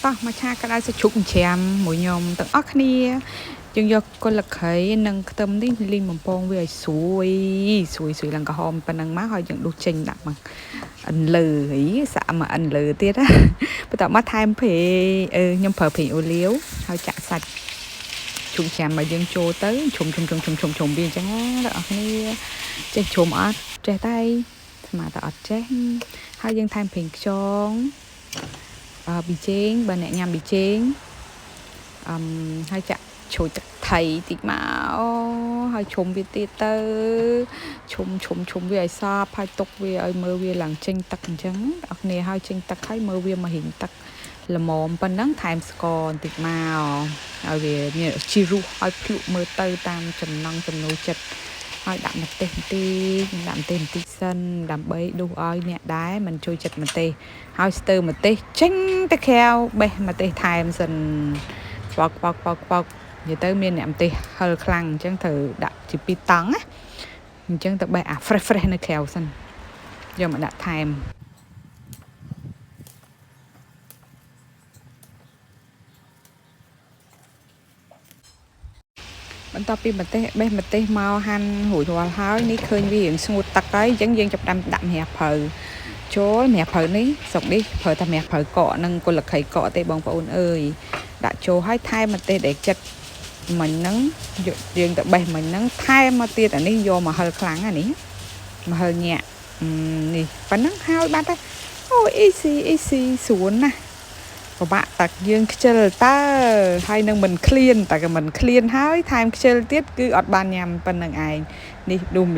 តោះមកឆាក្តៅសាច់ជ្រូកចិញ្ច្រាំមួយខ្ញុំទាំងអស់គ្នាយើងយកគល់លខីនិងខ្ទឹមនេះលីងបំពងវាឲ្យស្រួយស្រួយស្រួយឡើងក្រហមប៉ុណ្ណឹងមកហើយយើងដុសចេញដាក់មកអិនលើហីសាក់មកអិនលើទៀតណាបន្ទាប់មកថែមប្រេងខ្ញុំប្រើប្រេងអូលីវហើយចាក់សាច់ជ្រូកច្រាំមកយើងចូលទៅឈុំឈុំឈុំឈុំឈុំឈុំវាអញ្ចឹងណាអ្នកនរគ្នាចេះឈុំអត់ចេះតែស្មាតតែអត់ចេះហើយយើងថែមប្រេងខ្យងប៊ីចេងបើអ្នកញ៉ាំប៊ីចេងអឺហើយចាក់ជ្រោយទឹកថៃតិចមកហើយឈុំវាទៀតទៅឈុំឈុំឈុំវាឲ្យសព្វហើយទុកវាឲ្យមើលវាឡើងចេញទឹកអញ្ចឹងអ្នកគ្នាហើយចេញទឹកហើយមើលវាមករៀងទឹកល្មមប៉ុណ្ណឹងថែមស្ករបន្តិចមកឲ្យវាមានជីរសឲ្យភ្លក់មើលទៅតាមចំណង់ចំណូលចិត្តហើយដាក់ម្ទេសបន្តិចដាក់ម្ទេសបន្តិចសិនដើម្បីដួសឲ្យអ្នកដែរមិនជួយចិត្តម្ទេសហើយស្ទើរម្ទេសចេញទៅក្រៅបេះម្ទេសថែមសិនខ្វក់ខ្វក់ខ្វក់ខ្វក់និយាយទៅមានអ្នកម្ទេសហិលខ្លាំងអញ្ចឹងត្រូវដាក់ជាពីរតង់ណាអញ្ចឹងទៅបេះអា fresh fresh នៅក្រៅសិនយកមកដាក់ថែមបន្ទាប់ពីម្ទេសបេះម្ទេសមកហាន់រួចរាល់ហើយនេះឃើញវារៀងស្ងួតទឹកហើយអញ្ចឹងយើងចាប់ផ្ដើមដាក់ម្រះព្រៅចូលម្រះព្រៅនេះស្រុកនេះប្រើតែម្រះព្រៅកកនិងគល់ខីកកទេបងប្អូនអើយដាក់ចូលហើយថែមម្ទេសដែលចិត្តមិញហ្នឹងយើងទៅបេះមិញហ្នឹងថែមមកទៀតអានេះយកមកហិលខ្លាំងអានេះមកហិលញាក់នេះប៉ណ្ណឹងហើយបាត់ហើយអូ easy easy ស្រួលណាស់ពិបាកតែយើងខ្ជិលតើហើយនឹងមិនឃ្លានតែក៏មិនឃ្លានហើយថែមខ្ជិលទៀតគឺអត់បានញ៉ាំប៉ុណ្្នឹងឯងនេះឌុំ